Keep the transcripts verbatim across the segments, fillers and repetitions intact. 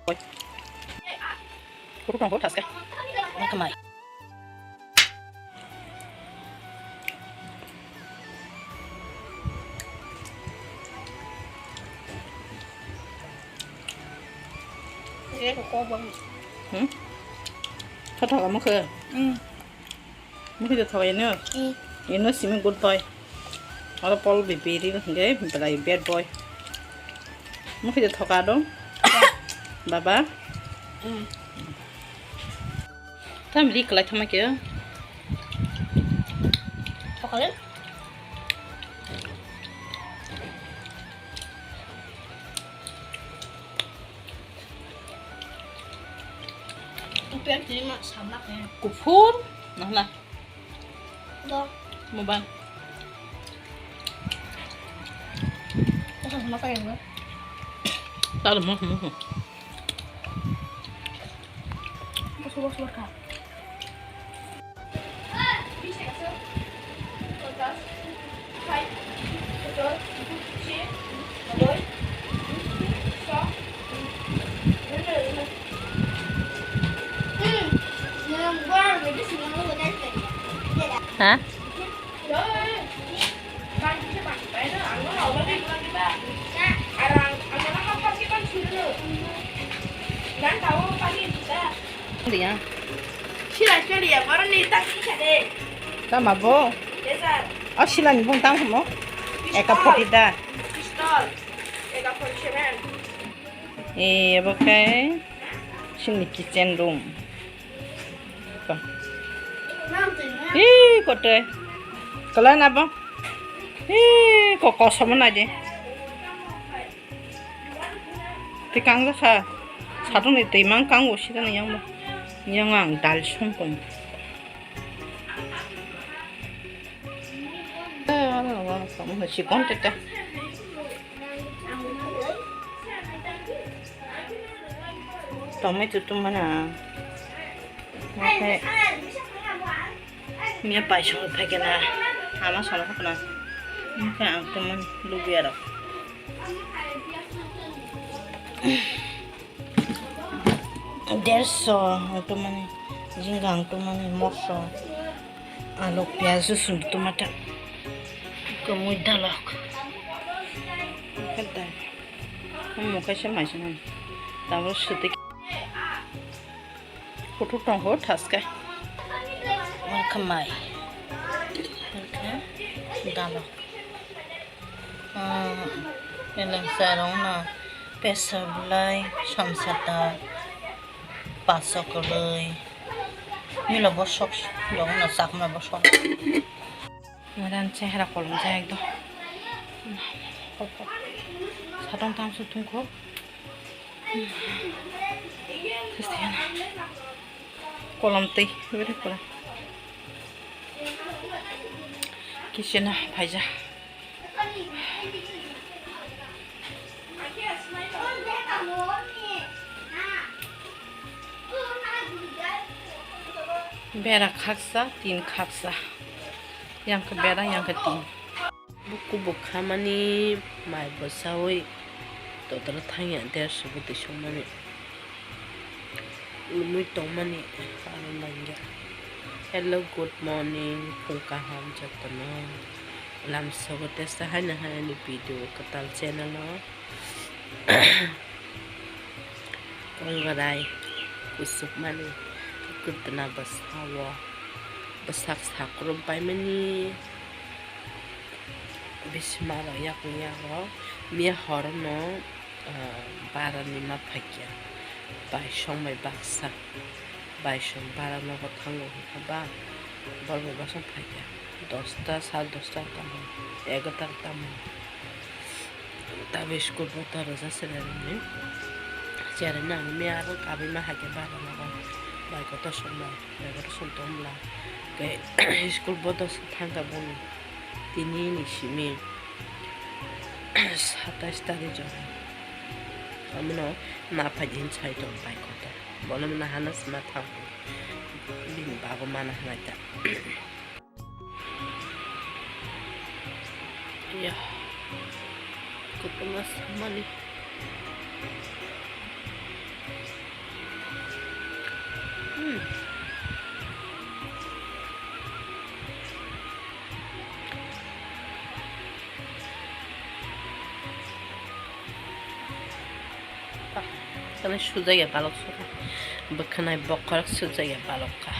Koi. Kuru tong kho thaske. Nang khamai. Hmm? Kha thoka mokhe. Hmm. Mokhe de thoka ino. Hmm. Ino simi good boy. Oro pol bibiri hingke belai bad boy. Mokhe de thoka do. Baba. Hmm. Tam ri kalai thama khe. Thokale. Kuphur, nahla. Do. Mobile. Asa sama kaya enggak? Taruh, mau, mau. Subar, subar, kak. Ha? Dia. Tama bo? O silani bung tang mo? Eka forty da. E, abo khe chini kitchen room. Ih, kote. Kala na bo? Ih, ko kosom na je. Tikang jakha. Satung ni twi mang kang bo sida ni yang bo. Yang ang dal song tong. Sikon tete. Tomato tumana. Nake. Mia paisong phaikena. Ama sono khapna. Nake ang tuman lubiya rok. Derso ang tumani, jinga ang tumani, moso, alok, piyaj, rosun tumata, kumui dalok. Kadai. Omo kaisa maising. Tabuk suti. Kuthuk tongkho thaske. Omo khe mai. Omo khe dalok. Elengsa rok no pesa belai somsata paso kwlwi mila bosok rok no chakma bosok. Madan chehra kolom jai ekdom. Satong tamsok tungkho. Kolom twi bere kolom. Kisi no phaija. Bera khaksa, tin khaksa. Yang khe bera, yang khe tin. Buku bwkhamani mai bwchaui totoro thangya derso bwtwi songmani. Lumui tongmani aro nangya. Hello, good morning, phung kaham jotono. Lamsogo tesa haino hai ani video kwtal channel o. Kongrai kusukmani kwtwna bwsao bwsak sakhrom paimani bisima rok yakung yago miya horono. Ah, bara ni ma phaikya, baisong bai baksa, baisong bara nogo thango hwnkha ba, bor bai baksa phaikya, dosta, sar dosta tamo, egarota tamo, tabuk school bo ta rwjak se rwni, cherwi nang mi aro kabwi ma hakhe bara nogo, bai kotor song bai, bai kotor song tong bwla, tei school bo dosta thangkha boni, tini ni simi. Satais tarikh jora. Omono ma phaidi hinwi sai tongo bai kotor. Bono mano hana sima thang. Bini bago mana hwnai ta. Ya. Kutuma samani. Tamo sujak ya balok sukha. Bwkhanai bokhorok sujak ya balok kha.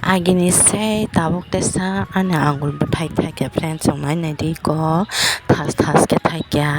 Agini sei tabuk tesa ani angul bwthai thaikya friends, chwng nai naidi ko thas thas khe thaikya.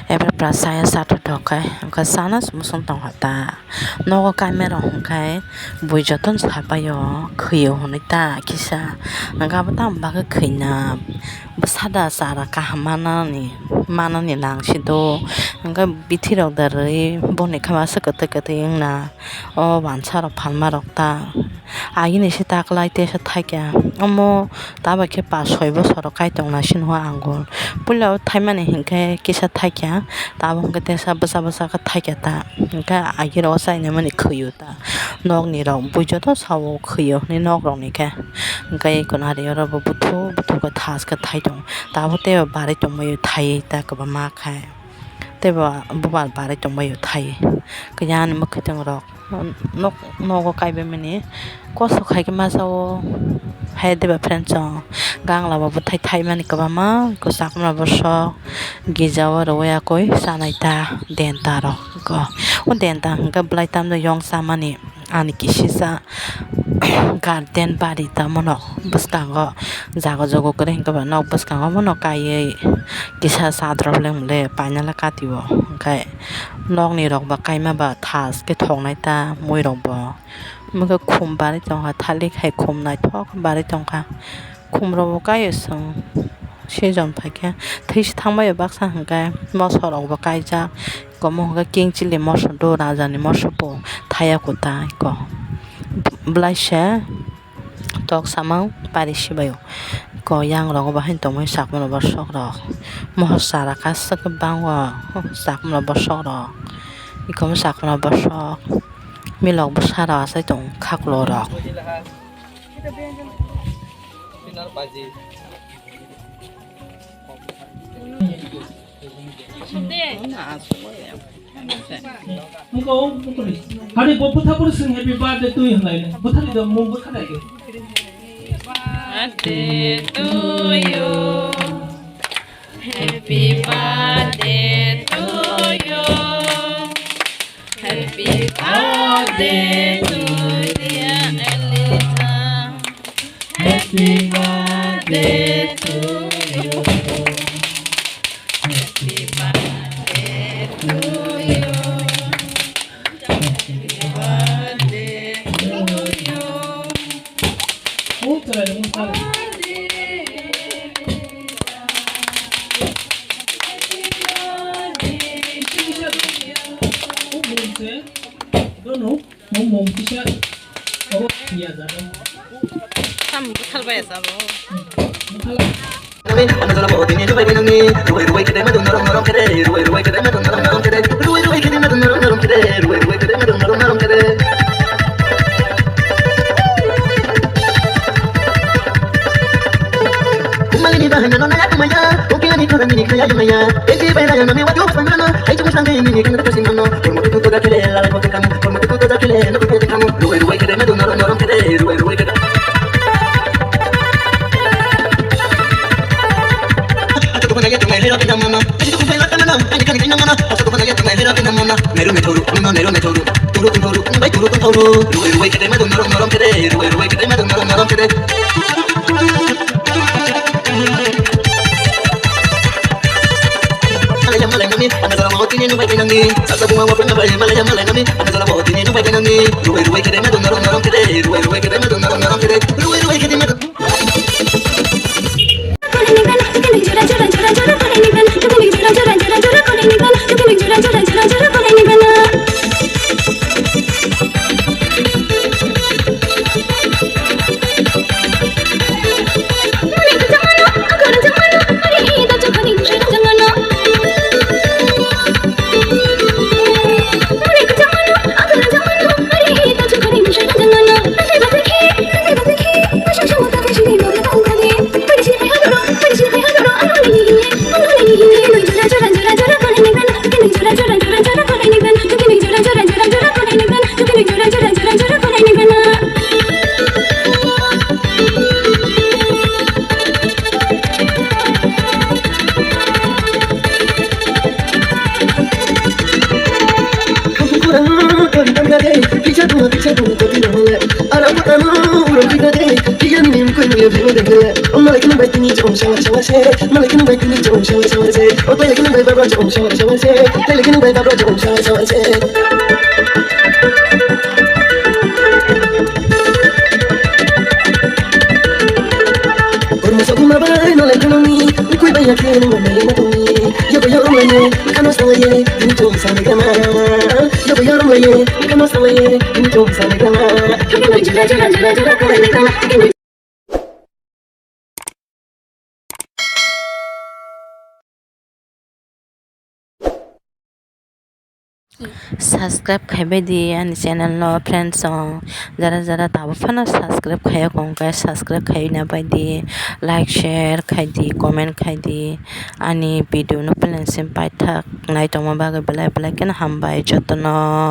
Ebra pra saya sathu thok khai, wngkha sana sumsung tongkha ta. Nogo kaimero hwnkhai bui jotono sapaio khwio hwnwi ta kisa. Hwnkhai abo tamo bagwi khwina bwsada chara kaham manani, manani nangsido. Hwnkhai bithirok da rwi boni kha masa kwtwi kwtwi wngna. O wansa rok phalma rok ta agini se ta kwlai tesa thaikya. Omo ta bai khe pas soi bosor rok kaitok nai sini o angul. Puila o thaimani hinkhe kisa thaikya, tabuk hinkhe tesa bwsa bwsa khe thaikya ta. Hinkhe agi rok o chainai mani khwio ta. Nokni rok bui joto sao khwio hinwi nok rok ni khe. Hinkhe eko nari oro bo buthu buthu khe thas khe thai tongo. Tabuk tei barwi tongbaio thai ta kwbangma khai. Tei bo bubar barwi tongbaio thai. Khe ani mwkhwtwng rok nok, nogo kaibaimani koso khai khe masa o. Hai diba friends, chwng gangla bo bwthai thaimani kwbangma, kwchakma bosok gija o rwui akoi chanai ta denta rok. O denta hwnkhe bwlai tamjak yong chamani. Ani kisisa garden bari tamo no bwskango jaga jogo kwrwi hinkhe ba nok bwskango bono kaiwi kisa chatrok le mole painala katio, hinkhe nokni rok ba kaima ba thas khe thoknai ta mui rok bo. Omo khe khum bari tongkha, thalik hai khum naithok bari tongkha. Khumrokbo kaio chwng season phaikhe, thwi se thangbaio baksa hwnkhe moso rokbo kaijak, omo hwnkhe king chili moso do, rajani moso bo thaya kwtai ko, bwlaisa tok samang pari sibaio ko, yang rogo bahai tongmani chakmano borsok rok, mohor chara kaisa khe bango chakmano borsok rok, ikomo chakmano borsok milok bwsa rok achai tongo khaklok rok. Muko, muko ni. Hari bo butha puri sing happy birthday to you hwnlai. Butha ni do mung butha nai. Birthday to you. Happy birthday to you. Happy birthday to dear Elisa. Happy birthday to you. Happy birthday to you. Happy birthday to you. Dono, mung mung kisa, oh, iya, jado. Sam buthal bai sabo. Buthal. Malini bahai no naya kumaya, oke ani kora nini kaya yumaya. Esi bai raya no me wajok sangano, hai chuma sangai nini kanga kasi mano. Kormo tu tu da kile, la ko te kamu, kormo tu tu da kile, no ko te kamu. Ruwai ruwai kede me do norom norom kede, ruwai ruwai kede. Ato ko na ya tumai hero kina mama, ato ko na ya tumai hero kina mama. Ato ko na ya tumai hero kina mama, meru me thoru, no meru me thoru. Turu turu, bai turu turu. Ruwai ruwai kede me do norom norom kede, ruwai ruwai kede me do norom norom kede. Malaya malaya nami, ana jala mo tini nubai kinangi. Sasa bunga mo pernah bai, malaya malaya nami, ana jala mo tini nubai kinangi. Ruwai ruwai kede me do norom norom kede, ruwai ruwai kede me do norom norom kede. Ruwai ruwai kede me do. Subscribe khaibai di ani channel no, friends song. Jara jara tabuk phano subscribe khaiya kong khe subscribe khaina bai di, like, share khai di, comment khai di. Ani video no pelen sim paithak nai tongma bagwi belai belai kheno hambai jotono.